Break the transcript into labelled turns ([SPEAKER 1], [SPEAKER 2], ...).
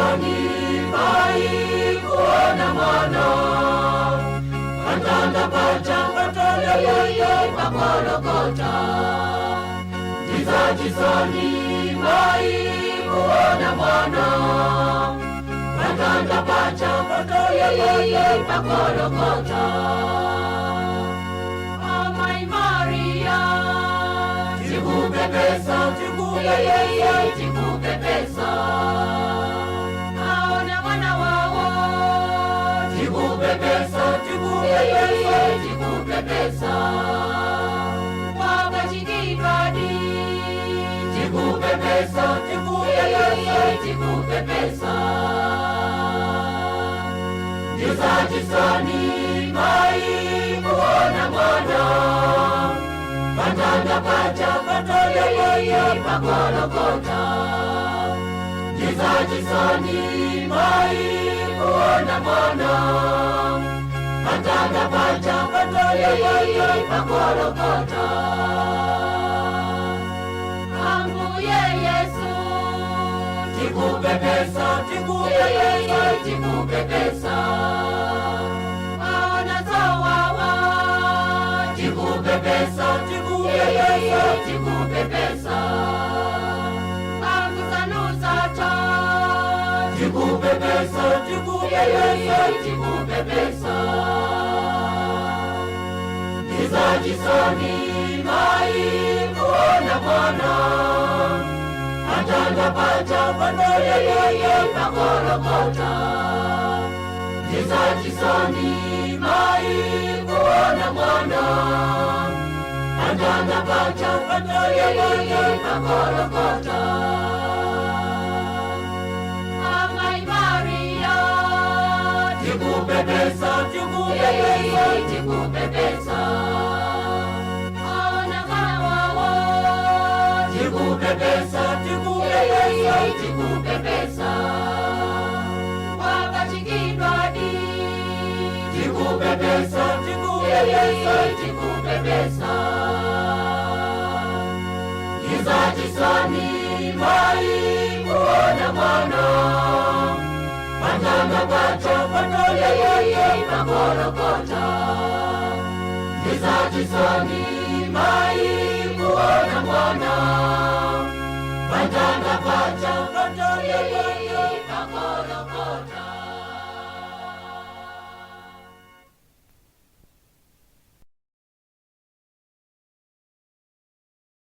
[SPEAKER 1] Ndizajisoni mai kuona mwana patanda pacha patanda pacha pakolokota. Ndizajisoni mai kuona mwana patanda pacha patanda pacha pakolokota. Amai Maria, tikupepesa, tikupepesa, tikupepesa. Aona mwana wawo, tikupepesa, tikupepesa, tikupepesa. Wapachikidwadi, tikupepesa, tikupepesa, tikupepesa. Ndizajisoni mai kuona mwana patanda pacha patanda pacha pakolokota. Ndizajisoni mai kuona mwana patanda pacha patanda pacha pakolokota. Ambuye Yesu, tikupepesa, tikupepesa, tikupepesa. Waona zowawa, tikupepesa, tikupepesa, tikupepesa. Akusanuzata, tikupepesa, tikupepesa, tikupepesa. Ndizajisoni mai kuona mwana patanda pacha patanda pacha pakolokota. Ndizajisoni mai kuona mwana patanda pacha patanda pacha pakolokota. Amai Maria, tikupepesa, tikupepesa, tikupepesa. Aona mwana wawo, tikupepesa, tikupepesa, tikupepesa. Wapachikidwadi, tikupepesa, tikupepesa, tikupepesa. Ndizajisoni mai kuona mwana patanda pacha patanda pacha pakolokota. Ndizajisoni mai kuona mwana patanda pacha.